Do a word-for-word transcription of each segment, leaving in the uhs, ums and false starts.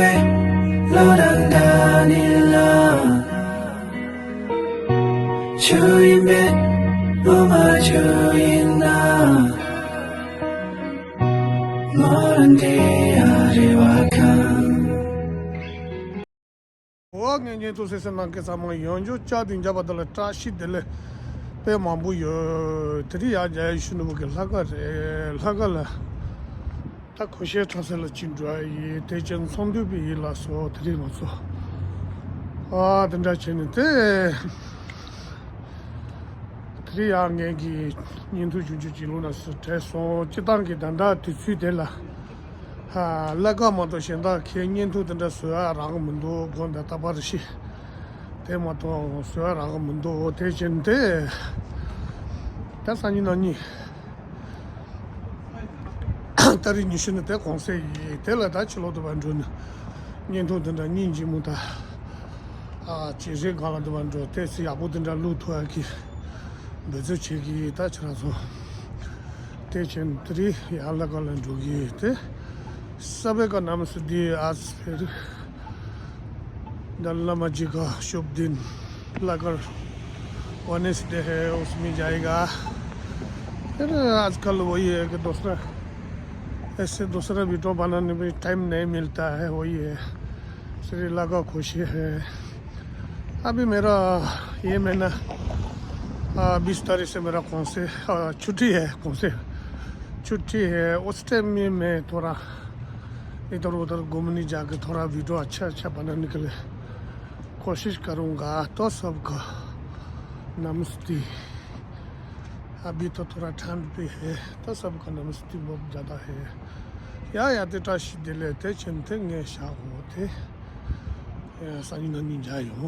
བློ་དང་འདྲ་ནི་ལ། ཆུ་ཡིན་པས་བློ་མ་ཆུ་ཡིན་ན། མོ་རང་དེ་ཡ་རེ་བ་ཁང་། འོ་ངས་ཉན་ཐུབ་སེ་སེ་ནང་གི་ཚང་མ་ཡོང་རྒྱུ་བཅའ་དེ་འཇགས་པ་དེ་ལ་བཀྲ་ཤིས་བདེ་ལེགས་དཔེ་མང་པོ་ཡོད། དེ་རིང་ཡང་རྒྱ་ཡུལ་ཤུ་ནུ་བུ་གི་ལྷ་ཁང་རེད། ལྷ་ཁང་ལ་ད་གོས་ཞྭ་འཁྲབ་ས་ལ་ཅིག་འགྲོ་ཡ་ཡིན། དེ་ཅན་ཚོང་འདུས་པའི་ཡིན་ལ་སོ། དེ་རིང་ང་ཚོ་ཨ་དེ་འདྲ་བྱས་ནས་དེ། དེ་རིང་ཡང་ངེད་ཀྱི་བརྙན་ཐུང་ཞུ་རྒྱུ་གཅིག་ལུང་ན་སུ་བྲལ་སོང་། སྤྱི་བཏང་གི་ད་ལྟ་དུས་ཚོད་དེ་ལ་ཨ་ལྷ་ཁང་མ་གཏོགས་གཞན་དག་གི་བརྙན་ཐུང་དེ་འདྲ་བཟོ་ཡ་རག་གི་མི་འདུག་དགོངས་དག་ད་པར་ཤི། དེ་མ་གཏོགས་བཟོ་ཡ་རག་གི་མི་འདུག་དེ་བཞིན་དེ་ད་སང་ཉིན་གནངས་ཉིན། ཏ་རིག་ཉི་ཤུ་ནི་དེ་གུང་སེང་ཡིན། དེ་ལ་ད་ཕྱི་ལོག་ཏུ་བ་འགྲོ་ནི། བརྙན་ཐུང་དེ་འདྲ་སྙིང་རྗེ་མོ་ད། ཨ་ཅེ་རེ་གང་ལ་དུ་བ་འགྲོ་དེ་ཚེ་ཡག་པོ་དེ་འདྲ་བླུག་ཐུབ་ཡ་གི་འབད་རྩོལ་བྱེད་ཀྱི་ཡིན། ད་ཁྱེད་རང་ཚོ་དེ་བཞིན་དེ་རིང་ཡར་ལྷ་ཁང་ལ་འགྲོ་གི་ཡིན། དེ་སབ་ཀ་ནམ་སྟེ་ཨ་སི་ཕེ་རི། ད་བླ་མ་ཇི་ག་ཤུབ་དིན་ལ་ཀར། ཝེ་ནེས་ཌེ་ཧེ། ཨུ་སི་མི་ཇའེ་ག། ཕེར་ཨཇ་ཀལ་ཝོ་ཡེ་ཧེ་གི་དོ་སར་ཨེ་སེ་དོ་སར་བི་ཌི་ཡོ་བ་ན་ནི་བི་ཊའིམ་ནེ་མིལ་ཏ་ཧེ། ཝོ་ཡེ་ཧེ་སི་རི་ལ་ཀ་ཁོ་ཤེ་ཧེ། ཨ་བི་མེ་ར་ཡེ་མེ་ན་ཨ་བིས་ཏ་རི་སེ་མེ་ར་གུང་སེང་ཨ་ཆུ་ཊི་ཧེ། གུང་སེང་ཆུ་ཊི་ཧེ། ཨུ་སི་ཊེ་མི་མེ་ཐོ་ར། इधर उधर घूमने जाके थोड़ा वीडियो अच्छा अच्छा बनाने के लिए कोशिश करूँगा। तो सबको नमस्ते। अभी तो थोड़ा ठंड भी है, तो सबको नमस्ते बहुत ज़्यादा है। या या ते टा शी दिले ते चिंते ङे शा होते। या सनी ननी जायो।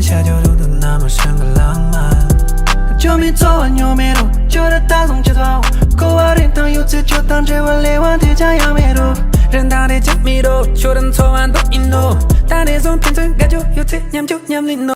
ཤ་ཇོ་རུ་དུ་ན་མ་ཤང་གི་ལང་མ། ཇོ་མི་ཚོ་བ་ཉོ་མེ་རུ་ཇོ་ར་ད་སོང་ཅི་ཚོ། ཀོ་བ་རིན་ཐང་ཡོད་ཚེ་ཇོ་དང་འབྲེལ་བ་ལེ་བ་དེ་ཅང་ཡང་མེ་རུ། རིན་ཐང་རེ་ཅང་མེ་རུ་ཇོ་རིན་ཚོ་བ་འདོག་ཨིན་ནོ། ད་རེ་སོང་ཕན་ཚུན་དགའ་ཇོ་ཡོད་ཚེ་མཉམ་ཇོ་མཉམ་ལིན་ནོ།